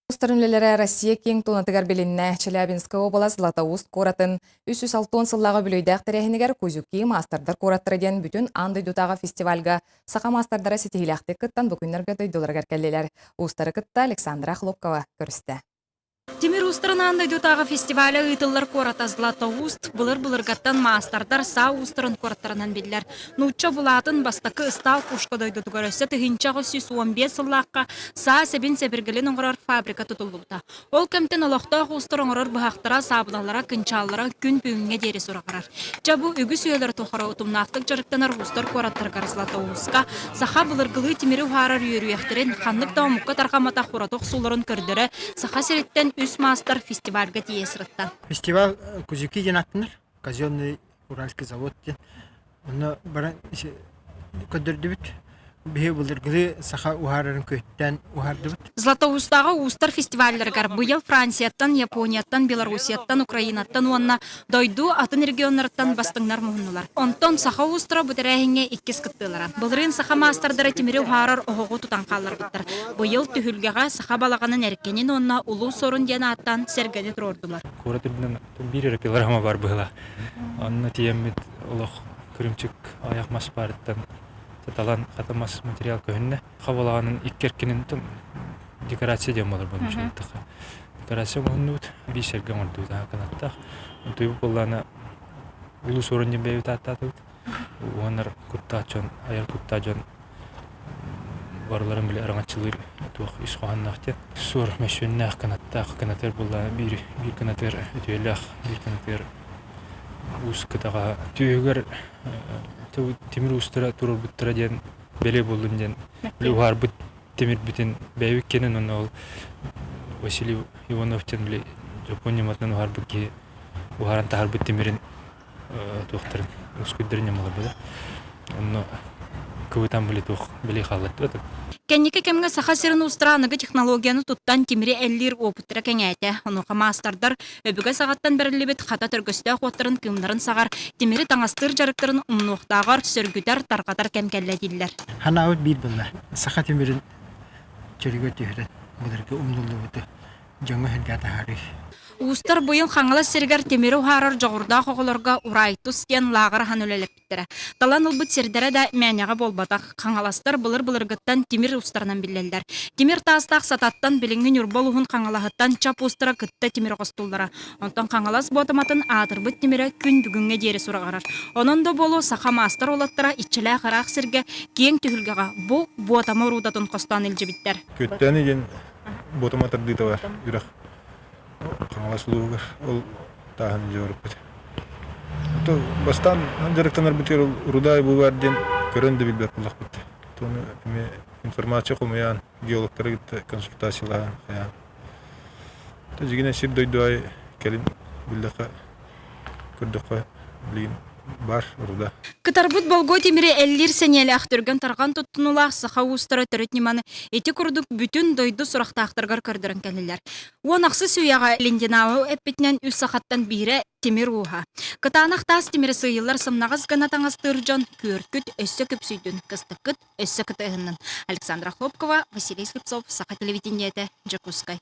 Уустарын үлэлэрэ Россия киэҥ туонатыгар билиннэ. Челябинскай уобалас Златоуст куоратын 360 сыллааҕы үбүлүөйдээх тэрээһинигэр Кузюки маастардар куораттара диэн бүтүн аан дойдутааҕы фестивальга саха маастардара ситиһиилээхтик кыттан бу күннэргэ дойдуларыгар кэллилэр. Уустары кытта Александра Хлопкова көрүстэ. Тимир уустарын аан дойдутааҕы фестиваля ыытыллар куората Златоуст былыр-былыргаттан маастардар саа уустарын куораттарынан биллэр. Нуучча булаатын бастакы ыстаал пушка дойдутугар өссө 1815 сыллаахха саа сэбин-сэбиргэлин оҥорор фабрика тутуллубута. Ол кэмтэн олохтоох уустар оҥорор быһахтара, саабылалара, кынчааллара күн бүгүҥҥэ диэри сураҕырар. Дьэ бу үгүс үйэлэр тухары утумнаахтык дьарыктанар уустар куораттарыгар Златоустка саха былыргылыы тимири уһаарар үөрүйэхтэрин, ханнык да омукка тарҕамматах ураты охсууларын көрдөрө Саха сириттэн үс маастар фестивальга тиийэ сырытта. Фестиваль Кузюки диэн ааттанар. Казенный Уральский завод диэн. Онно баран көрдөрдүбүт. Биһи былыргылыы саха уһаарарын күөттээн уһаардыбыт. Златоустааҕы уустар фестивалларыгар быйыл Францияттан, Японияттан, Белоруссияттан, Украинаттан уонна дойду атын регионнарыттан бастыҥнар муһуннулар. Онтон саха уустара бу тэрээһиҥҥэ иккис кыттыылара. Былырыын саха маастардара тимири уһаарар оһоҕу тутан хаалларбыттар. Быйыл түһүлгэҕэ саха балаҕанын эркинин уонна Улуу Сорун диэн ааттаан сэргэни туруордулар. Куорат үрдүнэн биир эрэ пилорама бар быһыылаах. Онно тиийэммит олох кырыымчык айах мас баарыттан талан хата мас материал көһүннэ. Хабалаҕанын икки эркинин декорация диэн буолар буолуон Декорация оҥоһуннубут, биир сэргэ оҥордубут канаттаах. Утуйбут буоллаҕына улуу суорун диэн бэйэбит ааттаатыбыт. Уоннар куттаах дьон, айар куттаах дьон барыларын били араҥаччылыыр туох ис хоһоонноох диэн. Суор мөссүөннээх кынаттаах кынатыыр буоллаҕына биир биир кынатыыр үтүөлээх, биир кынатыыр уус кытаҕа түөһүгэр тимир уустара туруорбуттара диэн бэлиэ буоллун диэн били уһаарбыт тимирбитин бэйэбит кэнэн уонна ол Василий Иванов диэн били дьоппуон ньыматынан уһаарбыт киһи уһааран таһаарбыт тимирин туохтарын ускуйдарын ньымаларбыта онно кыбытан били туох били хааллаттыбат. Кэнники кэмҥэ Саха сирин уустара аныгы технологияны туттан тимири эллиир уопуттара кэҥээтэ. Онуоха маастардар өбүгэ саҕаттан бэриллибит хата төргөстөөх уоттарын кыымнарын саҕар, тимири таҥастыыр дьарыктарын умнуохтааҕар сөргүтэр, тарҕатар кэм кэллэ дииллэр. Ханаабыт биир буолла. Саха тимирин чөлүгэр түһэрэн былыргы умнуллубуту дьоҥҥо сэргээ таһаарыы. Уустар быйыл Хаҥалас сиригэр тимири уһаарар дьоҕурдаах оҕолорго Урайтус диэн лааҕыр аһан үлэлэппиттэрэ. Талан ылбыт сирдэрэ да мээнэҕэ буолбатах. Хаҥаластар былыр-былыргыттан тимир уустарынан биллэллэр. Тимир таастаах Сататтан билиҥҥи Ньурба улууһун Хаҥалаһыттан Чап уустара кытта тимир оҕостуллара. Онтон Хаҥалас Буотаматын аатырбыт тимирэ күн бүгүҥҥэ диэри сураҕырар. Онон да буолуо саха маастар уолаттара иччилээх ыраах сиргэ киэҥ түһүлгэҕэ бу Буотама уруудатын хостоон илдьибиттэр. Күттэн игин Буотама тардыыта бар үрэх Хаҥалас улууһугар ол тааһын дьооруппут. То бастаан дьарыктанарбытыгар ол Рудай бу бар диэн көрөн да билбэт буоллахпыт. Тону эмиэ информация хомуйан, геологтары кытта консультациялаһан хайаан. То дьигинэ сир дойду аайы кэлин биллэххэ көрдөххө билигин бар руда. Кытарбыт болгуо тимири эллиир сэниэлээх түргэн-тарҕан туттунуулаах саха уустара төрүт ньыманы ити курдук бүтүн дойду сурахтаахтарыгар көрдөрөн кэллилэр. Уон ахсыс үйэҕэ Линдинау эппитинэн үс сахаттан биирэ тимир ууһа. Кытаанах таас тимири сыыйыллар сымнаҕас гына таҥастыыр дьон күөркүт өссө күпсүйдүн, кыстыккыт өссө кытыаһыннын. Александра Хлопкова, Василий Слепцов, Саха телевидениетэ, Дьокуускай.